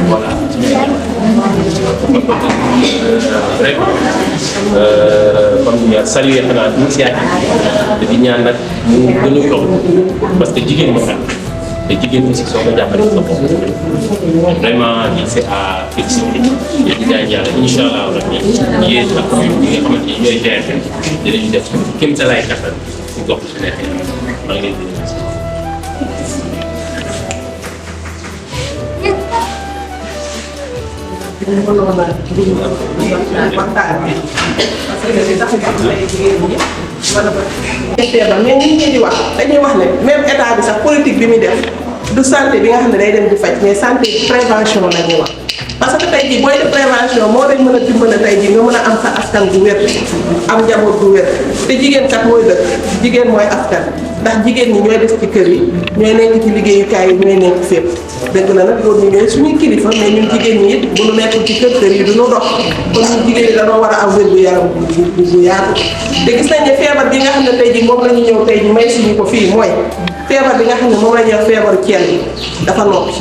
voilà vraiment comme ñu saluer xanaa initiative di ñaan nag mu gën a yokk parce que jigéen moo tax te jigéen aussi soo ko jàppale sa bopp vraiment lii c'est à féliciter di ñaan yàlla incha allah rabbi yéen ak ñi nga xamante ni ñooy DRD dinañu def kéem talaay kattan si gox su neexee maa ngi leen di remercier. mais nit ñi di wax dañuy wax ne même état bi sax politique bi muy def du santé bi nga xam ne day dem di faj mais santé prévention la ñuy wax parce que tey jii booy def prévention moo lay mën a dimbale tey jii nga mën a am sa askan gu wér am njaboot gu wér te jigéen kat mooy dëkk jigéen mooy askan ndax jigéen ñi ñooy def ci kër yi ñooy nekk ci liggéeyukaay yi ñooy nekk fépp dëgg la nag góor ñi ñooy suñuy kilifa mais ñun jigéen ñi it bu ñu nekkul ci kër yi du ñu dox kon ñun jigéen ñi dañoo war a am wér gu yaram bu yaatu te gis nañ ne feebar bi nga xam ne tey jii moom la ñu ñëw tey jii may suñu ko fii mooy feebar bi nga xam ne moom la ñuy wax feebaru ceel bi dafa noppi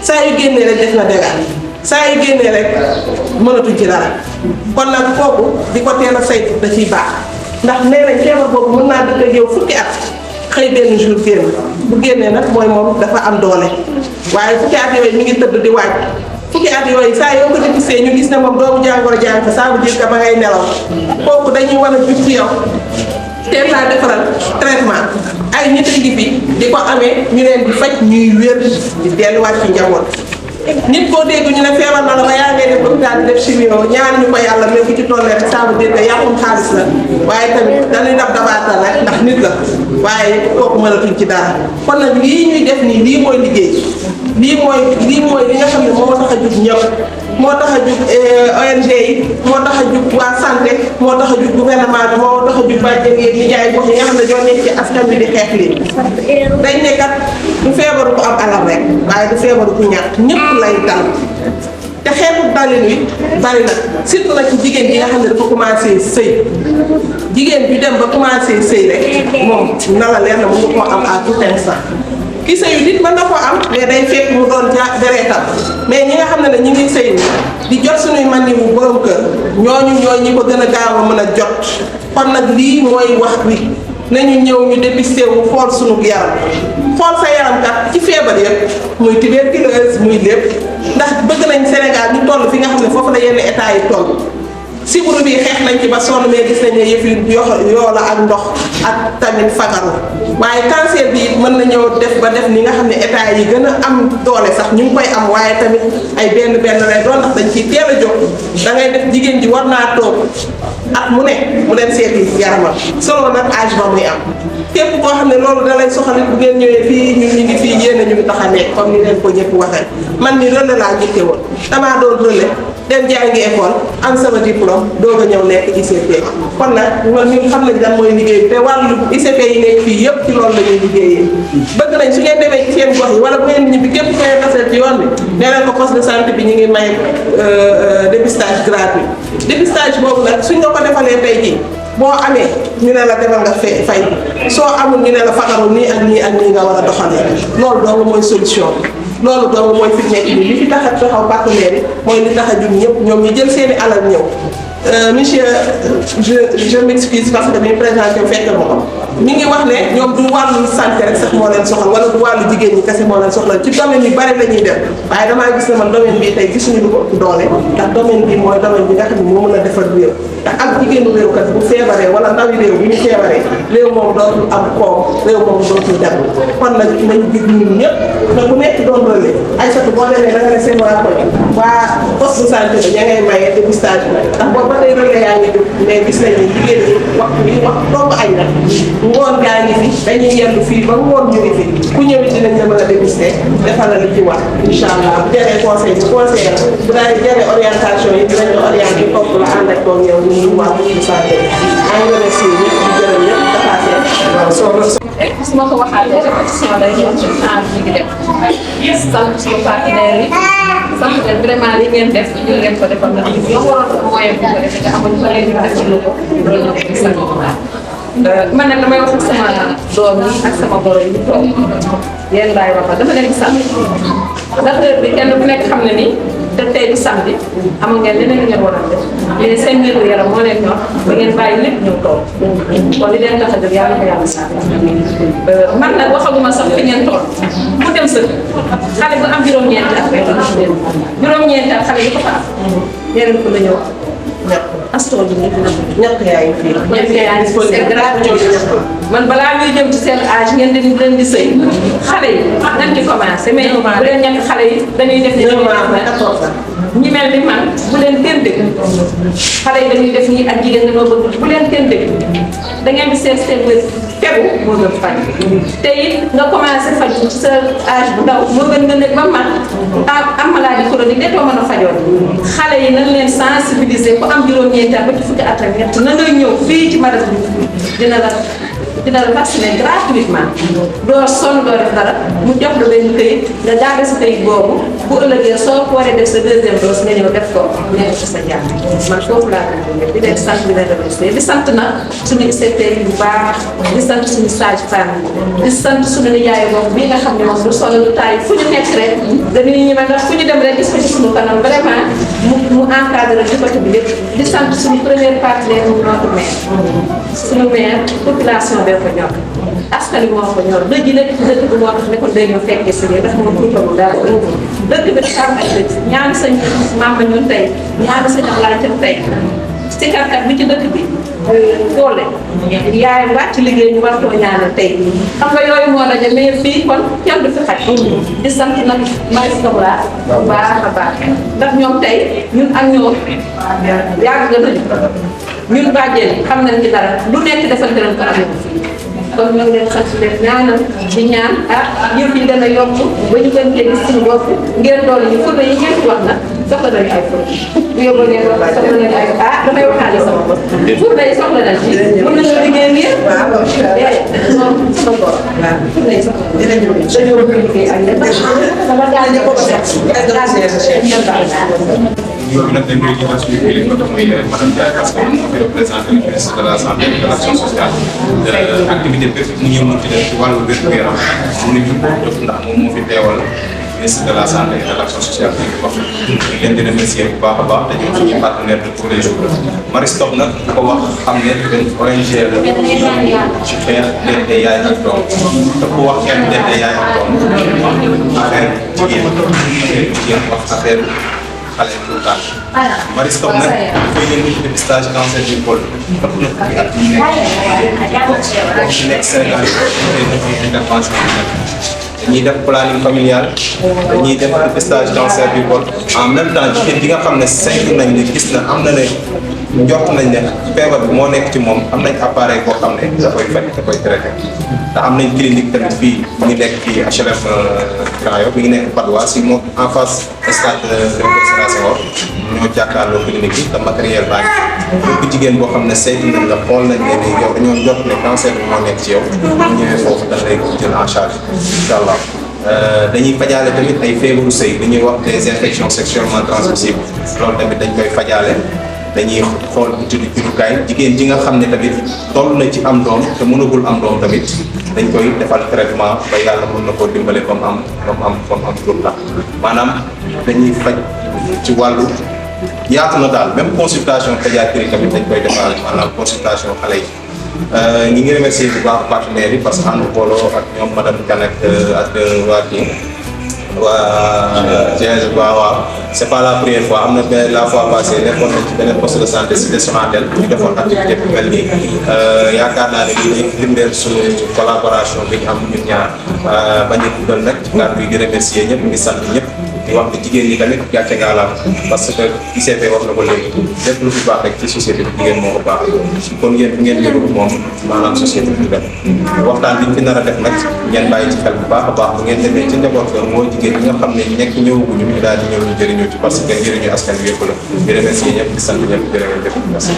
saa yu génnee rek def na dégâts saa yu génnee rek mënatuñ ci dara kon nag kooku di ko teel a saytu da ciy baax ndax nee nañ feebar boobu mën naa dëkk ak yow fukki at xëy benn jour génn bu génnee nag mooy moom dafa am doole waaye fukki at yooyu mi ngi tëdd di waaj fukki at yooyu saa yoo ko dépisté ñu gis ne moom doomu jàngoro jàng fa ça veut dire que ba ngay nelaw kooku dañuy war a jug ci yow teel laa defaral traitement ay nit a ngi fi di ko amee ñu leen di faj ñuy wér di delluwaat ci njaboot nit koo dégg ñu ne feebar na la ba yaa ngay def hôpital di def chimio ñaan ñu ko yàlla mais bu ci tollee rek ça veut dire que yàqum xaalis la waaye tamit dañuy dab dabaatal rek ndax nit la waaye kooku mënatuñ ci dara kon nag lii ñuy def nii lii mooy liggéey lii mooy li nga xam ne moo tax a jug ñëpp moo tax a jug ONG yi moo tax a jug waa santé moo tax a jug gouvernement bi moo tax a jug bàjjen yeeg nijaay gox yi nga xam ne ñoo nekk ci askan bi di xeex lii dañ ne kat du feebaru ko am alal rek waaye du feebaru ku ñàkk ñëpp lay dal te xeetu dalin wi bari na surtout nag ci jigéen ji nga xam ne dafa commencé sëy jigéen bi dem ba commencé sëy rek moom na la leer na mu ngi koo am à tout instant ki sëyu nit mën na ko am mais day fekk mu doon ja dereetam mais ñi nga xam ne ñi ngi sëy di jot suñuy man wu borom kër ñooñu ñooy ñi ko gën a gaaw a mën a jot kon nag lii mooy wax wi nañu ñëw ñu dépisté wu xool sunu yaram xool sa yaram kat ci feebar yëpp muy tuberculose muy lépp ndax bëgg nañ Sénégal ñu toll fi nga xam ne foofu la yenn état yi toll sibiru bi xeex nañ ci ba sonn mais gis nañ ne yëf yi yoo la ak ndox ak tamit fagaru waaye cancer bi it mën na ñëw def ba def ni nga xam ne état yi gën a am doole sax ñu ngi koy am waaye tamit ay benn lay doon ndax dañ ciy teel a jóg da ngay def jigéen ji war naa toog at mu ne mu leen seeti yaramam solo nag âge ba muy am képp koo xam ne loolu da lay soxalit bu ngeen ñëwee fii ñu ngi fii yéen a ñu ngi tax a nekk comme ni leen ko ñëpp waxee man ni relais laa njëkke woon damaa doon relais dem jàngi école am sama diplôme doog a ñëw nekk ICP kon nag man ñun xam nañ lan mooy liggéey bi te wàllu ICP yi nekk fii yëpp ci loolu la ñuy liggéeyee bëgg nañ su ngeen demee ci seen gox yi wala bu ngeen ñibbi képp koy taseel ci yoon bi nee leen ko poste de santé bi ñu ngi may dépistage gratuit dépistage boobu nag suñ nga ko defalee tey jii boo amee ñu ne la demal nga fay soo amul ñu ne la fagaru nii ak nii ak nii nga war a doxalee loolu dong mooy solution loolu dong mooy fi nekk nii li fi tax a taxaw partenaire yi mooy li tax a jug ñëpp ñoom ñu jël seeni alal ñëw monsieur je m'excuse parce que dañuy présenté fekk ma ko mi ngi wax ne ñoom du wàllu santé rek sax moo leen soxal wala du wàllu jigéen ñi kese moo leen soxla ci domaine yu bari la ñuy def waaye damaa gis ne man domaine bii tey gisuñu lu ko ëpp doole ndax domaine bi mooy domaine bi nga xam ne moo mën a defar réew ndax ak jigéenu réew kat bu feebaree wala ndawi réew bu ñu feebaree réew moom dootul am koom réew moom dootul dem kon nag nañ gis ñun ñëpp na ku nekk doon relais ay satu boo demee da nga ne seen waa koñ waa poste de santé ba ña ngay maye dépistage ndax boobu ba tey relais yaa ngi jóg mais gis nañ ne jigéen ñi waxtu bi wax toog añ la ngoon gaa ngi fi dañuy yendu fii ba ngoon ñu ngi fi ku ñëwee dinañ la mën a dépister defal la li ci wax incha allah bu jëree conseil bi conseil la bu daal di jëree orientation yi dinañ la orienté topp la ànd ak toog yow ñu wax ci santé bi maa ngi remercier ñëpp di gërëm ñëpp dafaase waaw su ma ko waxaatee répétition day ñëw ci temps bi ngi def sant suñu partenaires yi sant leen vraiment li ngeen def ñu leen ko defal na ñoo waroon moyen bu ko defee te amuñ ko leen ñu def lu ko loolu ñoo ko sant man nag damay wax ak sama doom yi ak sama goro yi toog yéen laay waxal dama leen di sant ndax heure bi kenn ku nekk xam na ni te tey du samedi amul ngeen leneen li ngeen war a def mais seen wér gu yaram moo leen ñor ba ngeen bàyyi lépp ñëw toog kon li leen tax a jóg yàlla ko yàlla sax man nag waxaguma sax fi ngeen toll mu dem sa xale bu am juróom-ñeenti at rek juróom-ñeenti at xale yi ko fa am yeneen ko la ñëw astoo bi ñu ñett yaa ngi fii. ñett yaa ngi fii c'est gratuit man balaa ñuy jëm ci seen âge ngeen di leen di sëy xale yi nañ ci commencé mais bu leen ñàkk xale yi dañuy def ñi mel ni man bu leen kenn dégg xale yi dañuy def nii ak jigéen dañoo bëgg bu leen kenn dégg da ngeen di seet seen wér tegu moo gën faj te it nga commencé faj ci sa âge bu ndaw moo gën nga nekk ba mag am maladie chronique de too mën a fajoon xale yi nañ leen sensibiliser ku am juróom-ñeenti at ba ci fukki at ak ñett na ngay ñëw fii ci madame bi dina la vacciner gratuitement doo sonn doo def dara mu jox la benn këyit nga garder sa këyit boobu bu ëllëgee soo ko waree def sa deuxième dose nga ñëw def ko nekk ci sa jàmm man foofu laa ko di leen sant di leen remercier di sant nag suñu ICP bu baax di sant suñu sage-femme di sant suñu nijaay boobu bii nga xam ne moom du sonn du taay fu ñu nekk rek dañuy ñeme ndax fu ñu dem rek gis ko ci suñu kanam vraiment mu encadré di côté bi lépp di sant suñu première partenaire mu notre maire suñu maire population bee ko ñor askan wi moo ko ñor dëgg la dëkk bi moo tax ne ko day ñu fekkee si lii ndax moom tuutalu dara dëkk bi dafa am ay dëkk ñaanu sañ maama ñun tey ñaanu sañ Ablaye tey si karkat bi ci dëkk bi doole yaayam wàcc liggéey ñu war koo ñaanal tey xam nga yooyu moo daje mais fii kon kenn du fi xaj di sant nag Marie Sobra bu baax a baax ndax ñoom tey ñun ak ñoom yàgg nañu ñun bàjjeen xam nañ ci dara lu nekk defante nañ ko ak ñoom fii kon ñoo ngi leen sant leen ñaanal di ñaan yëf yi gën a yokk ba ñu gën cee gis suñu bopp ngeen doole ñu furna yi ngeen wax nag soxla nañu ay furna bu yóbbu ngeen wax soxla nañu ay damay waxaale sama bopp furna yi soxla nañ ci mën nañu liggéey ngeen moom sama bopp furna yi soxla dañoo bëgg liggéey ak yéen sama daal ñu ko ñooñu nag dañ koy jiital suñu kilifa muy madame Ndiaye parce que moo fi représenté le ministre de la santé et de l'action sociale activité bépp mu ñëw mun ci def ci wàllu wér-gu-yaram mu ne ñu ko jot ndax moom moo fi teewal ministre de la santé et de l'action sociale bi ñu wax ñu leen di remercier bu baax a baax dañoo suñu partenaire de tous les jours Marie Stopes nag ko wax xam ne benn ONG la ci xeex dette yaay ak doom te ku wax xeex dette yaay ak doom affaire jigéen wax affaire xale tout temps Marie Stopes nag dafay yëngu ci dépistage cancer du col ëpp na fukki at yu nekk Sénégal yi intervention dañuy def planning familial dañuy def dépistage cancer du col en même temps jigéen bi nga xam ne saytu nañ ne gis na am na ne njort nañ ne feebar bi moo nekk ci moom am nañ appareil boo xam ne da koy faj da koy traité te am nañ clinique tamit fii mu ngi nekk fii HLM Grand Yoff mi ngi nekk Padois si moom en face stade Léopold Sédar Senghor ñoo jàkkaarloo clinique yi te matériel baa ngi fi jigéen boo xam ne saytu nañ la xool nañ ne ni yow dañoo njort ne cancer bi moo nekk ci yow ñëwee foofu dañ lay jël en charge incha allah dañuy fajaale tamit ay feebaru sëy li ñuy wax des infections sexuellement transmissibles loolu tamit dañ koy fajaale dañuy xool uti jurukaay jigéen ji nga xam ne tamit toll na ci am doom te mënagul am doom tamit dañ koy defal traitement ba yàlla mën na koo dimbale ba mu am tur la maanaam dañuy faj ci wàllu yaatu na daal même consultation pédiatrie tamit dañ koy defal maanaam consultation xale yi ñi ngi remercier bu baax partenaires yi parce que ànd booloo ak ñoom madame Kanek ak waa kii waaw c'est pas la première fois am na la fois passée nekkoon nañ ci beneen poste de santé cité Sonatel ñu defoon activité bu mel nii yaakaar naa ne lii firndeel suñu collaboration bi ñu am ñun ñaar bañ a dugal nag ci kàddu yi di remercier ñëpp ngi sant ñëpp di wax ne jigéen ñi tamit gàcce ngaalaam parce que ICP wax na ko léegi lépp lu fi baax rek ci société bi jigéen moo ko baax kon yéen bu ngeen yëngu moom maanaam société bi dem waxtaan bi ñu fi nar a def nag ngeen bàyyi ci xel bu baax a baax bu ngeen demee ci njaboot ga mooy jigéen ñi nga xam ne nekk ñëwaguñu ñu daal di ñëw ñu jëriñoo ci parce que njëriñu askan wi yëpp la di remercier ñëpp di sant ñëpp jërë ngeen jëf merci